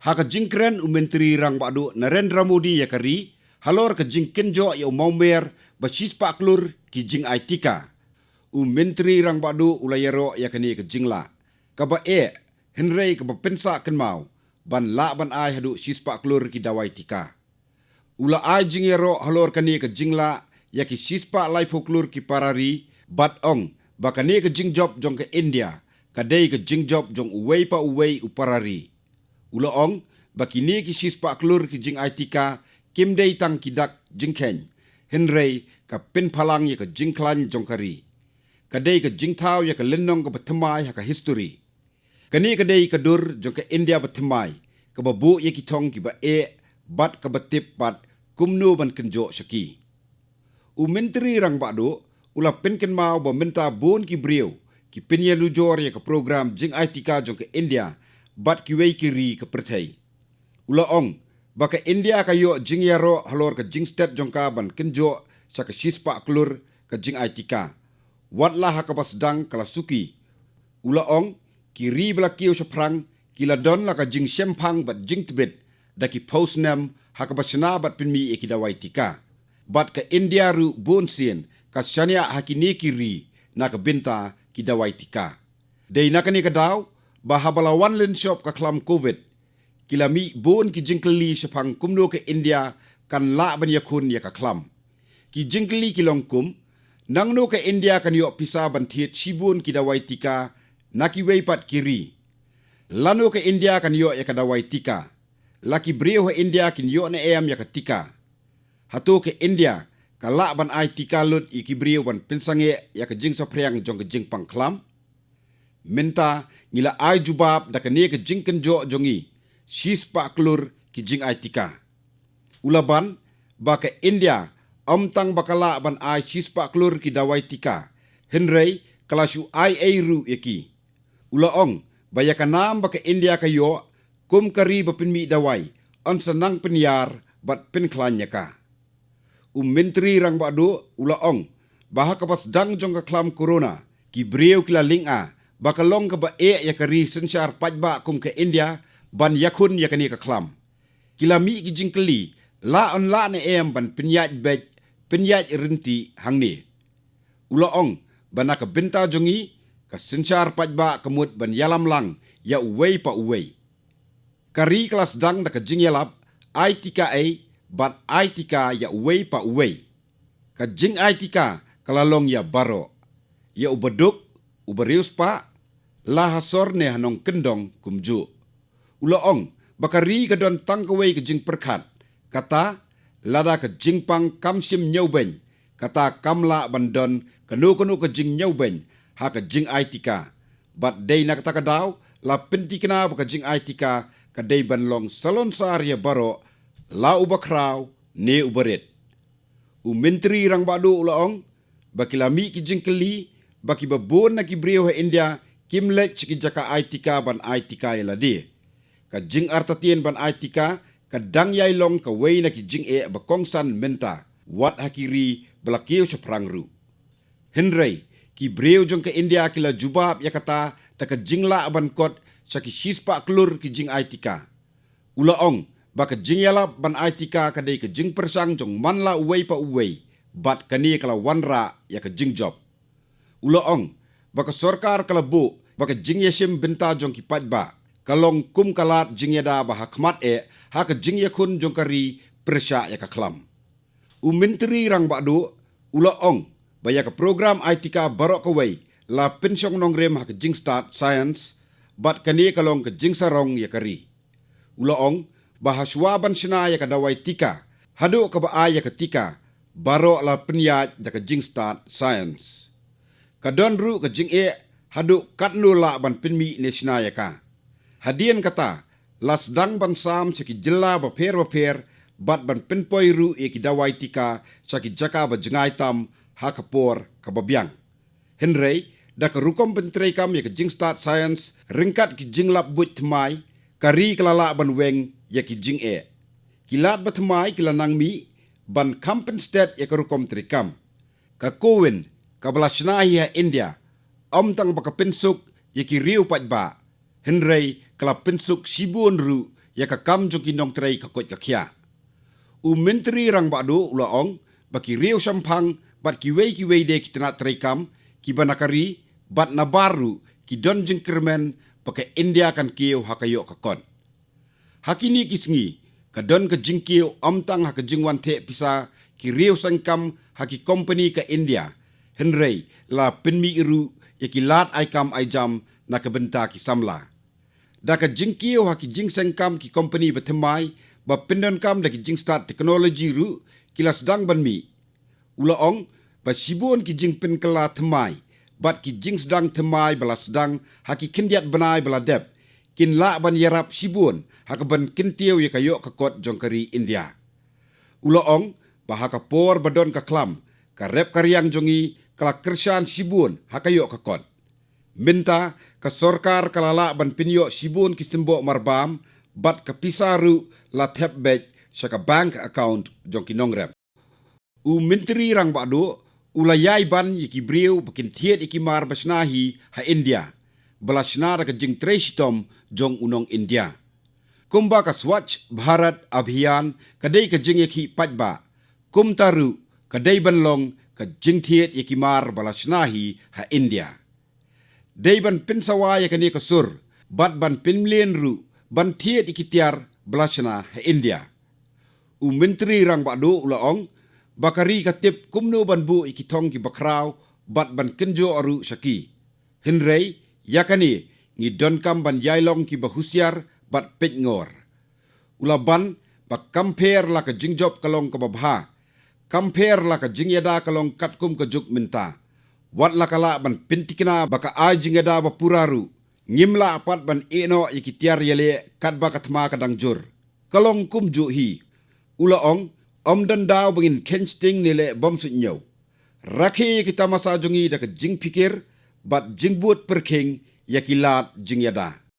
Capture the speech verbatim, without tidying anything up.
Ha ka jingkren u Myntri Rangbah Duh Narendra Modi ïa ka ri halor ka jingkynjoh ïa u mawmer ba shispah klur ki jingai tika, u Myntri Rangbah Duh u la ïaroh ïa kane ka jinglah kaba eh, hynrei kaba pynsah kynmaw, ban lah ban ai haduh shispah klur ki dawai tika. U la ai jingïaroh halor kane ka jinglah ïa ki shispah laiphew klur ki para ri, bad ong ba kane ka jingjop jong ka India ka dei ka jingjop jong uwei pa uwei u para ri. U la ong ba kine ki shispah klur ki jingai tika kim dei tang ki dak jingkheiñ, hynrei ka pynphalang ïa ka jingkhlaiñ jong ka ri. Ka dei ka jingthaw ïa ka lynnong kaba thymmai ha ka histori. Kane ka dei ka dur jong ka India ba thymmai, kaba buh ïa ki thong kiba eh, bad kaba tip pat kumno ban kynjoh sha ki. U Myntri Rangbah Duh u la pynkynmaw ba mynta bun ki briew ki pynïanujor ïa ka program jingai tika jong ka India bad kiwei ki ri ka pyrthei. U la ong ba ka India ka ïoh jingïaroh halor ka jingstet jong ka ban kynjoh sha ka shispah klur ka jingai tika, wat la ha kaba sdang ka la suki. U la ong, ki ri ba la kiew shaphrang ki la don la ka jingshemphang bad jingtbit da ki phew snem ha kaba shna bad pynmih ïa ki dawai tika, bad ka India ruh bun sien ka shaniah ha kine ki ri na ka bynta ki dawai tika. Dei na kane ka daw ba haba la wan lynshop ka khlam Covid, ki la mih bun ki jingkylli shaphang kumno ka India kan lah ban ïakhun ïa ka khlam. Ki jingkylli ki long kum: nangno ka India kan ïoh pisa ban thied shibun ki dawai tika na kiwei pat ki ri? Lano ka India kan ïoh ïa ka dawai tika? La ki briew ha India kin ïoh ne em ïa ka tika? Hato ka India ka lah ban ai tika lut ïa ki briew ban pynsangeh ïa ka jingsaphriang jong ka jingpang khlam? Mynta ngi la ai jubab da kane ka jingkynjoh jong ngi, shispah klur ki jingai tika. U la ban ba ka India ym tang ba ka lah ban ai shispah klur ki dawai tika, hynrei ka la shu ai ei ruh ïa ki. U la ong ba ïa ka nam ba ka India ka ïoh kum ka ri ba pynmih dawai yn sa nang pynïar bad pynkhlaiñ ïa ka. U Myntri Rangbah Duh u la ong ba ha kaba sdang jong ka khlam Corona, ki briew ki la lynga ba ka long kaba eh ïa ka ri synshar paidbah kum ka India ban ïakhun ïa kane ka khlam. Ki la mih ki jingkylli, la yn lah ne em ban pynïaid beit, pynïaid ryntih hangne? U la ong ba na ka bynta jong ngi, ka synshar paidbah ka mut ban ïalam lang ïa uwei pa uwei. Ka ri ka la sdang da ka jingïalap, ai tika ei, bad ai tika ïa uwei pa uwei. Ka jingai tika ka la long ïa baroh, ïa u baduk, u bariewspah, la ha sor ne ha nongkyndong kumjuh. U la ong ba ka ri ka don tang kawei ka jingpyrkhat, kata, lada ka jingpang kam shym ñiewbeiñ, kata kam lah ban don kano kano ka jingñiewbeiñ ha ka jingai tika. Bad dei na kata ka daw la pyntikna ba ka jingai tika ka dei ban long salonsar ïa baroh, la u bakhraw ne u barit. U Myntri Rangbah Duh u la ong ba ki la mih ki jingkylli ba kiba bun na ki briew ha India kim leit sha ki jaka ai tika ban ai tika ïa lade. Ka jingartatien ban ai tika ka dang ïai long kawei na ki jingeh ba kongsan mynta, wat ha ki ri ba la kiew shaphrang ruh. Hynrei ki briew jong ka India ki la jubab ïa kata da ka jinglah ban kot sha ki shispah klur ki jingai tika. U la ong ba ka jingïalap ban ai tika ka dei ka jingpyrshang jong man la uwei pa uwei, bad kane ka la wanrah ïa ka jingjop. U la ong ba ka sorkar ka la buh ba ka jingïashim bynta jong ki paidbah ka long kum ka lad jingïada ba ha khmat eh ha ka jingïakhun jong ka ri pyrshah ïa ka khlam. U Myntri Rangbah Duh u la ong ba ïa ka program ai tika baroh kawei la pynshong nongrim ha ka jingstad science, bad kane ka long ka jingsarong ïa ka ri. U la ong ba ha shuwa ban shna ïa ka dawai tika haduh kaba ai ïa ka tika, baroh la pynïaid da ka jingstad science. Ka don ruh ka jingeh haduh katno lah ban pynmih ne shna ïa ka. Hadien kata, la sdang ban sam sha ki jylla bapher bapher, bad ban pynpoi ruh ïa ki dawai tika sha ki jaka ba jngai tam ha ka por kaba biang. Hynrei da ka rukom pyntreikam ïa ka jingstad science ryngkat ki jinglap buit thymmai, ka ri ka la lah ban weng ïa ki jingeh. Ki lad ba thymmai ki la nang mih ban kham pynstet ïa ka rukom treikam. Ka CoWIN kaba la shna hi ha India, ym tang ba ka pynsuk ïa ki riew paidbah, hynrei ka la pynsuk shibun ruh ïa ka kam jong ki nongtrei ka koit ka khiah. U Myntri Rangbah Duh u la ong ba ki riew shemphang bad kiwei kiwei de ki tnat treikam kiba na ka ri bad na bar ruh ki don jingkyrmen ba ka India kan kiew ha ka ïoh ka kot. Ha kine ki sngi, ka don ka jingkiew ym tang ha ka jingwan theh pisa ki riew seng kam ha ki kompani ka India, hynrei la pynmih ruh ïa ki lad ai kam ai jam na ka bynta ki samla. Da ka jingkiew ha ki jingseng kam ki kompani ba thymmai ba pyndonkam da ki jingstad teknoloji ruh ki la sdang ban mih. U la ong ba shibun ki jingpynkylla thymmai bad ki jingsdang thymmai ba la sdang ha ki khyndiat bnai ba la dep kin lah ban ïarap shibun ha ka ban kyntiew ïa ka ïoh ka kot jong ka ri India. U la ong ba ha ka por ba don ka khlam, ka rep ka riang jong ngi ka la kyrshan shibun ha ka ïoh ka kot. Mynta ka sorkar ka la lah ban pynïoh shibun ki symboh marbam bad ka pisa ruh la thep beit sha ka bank account jong ki nongrep. U Myntri Rangbah Duh u la ïai ban ïa ki briew ba kin thied ïa ki mar ba shna hi ha India ba la shna da ka jingtrei shitom jong u nong India. Kumba ka Swachh Bharat Abhiyan ka dei ka jingïakhih paidbah, kumta ruh ka dei ban long ka jingthied ïa ki mar ba la shna hi ha India. Dei ban pynsawa ïa kane ka sur bad ban pynmlien ruh ban thied ïa ki tiar ba la shna ha India. U Myntri Rangbah Duh u la ong ba ka ri ka tip kumno ban buh ïa ki thong kiba khraw bad ban kynjoh ruh sha ki. Hynrei ïa kane ngi donkam ban ïai long kiba husiar bad peitngor. U la ban ba kam pher la ka jingjop ka long kaba bha, kam pher la ka jingïada ka long katkum ka juk mynta. Wat la ka lah ban pynthikna ba ka ai jingïada ba pura ruh, ngim lah pat ban ïehnoh ïa ki tiar ïaleh katba ka thma ka dang jur. Ka long kumjuh hi. U la ong, ym don daw ba ngin kheiñ sting ne leh bym suidñiew. Rakhe ïa ki tamasa jong ngi da ka jingpikir bad jingbud pyrkhing ïa ki lad jingïada.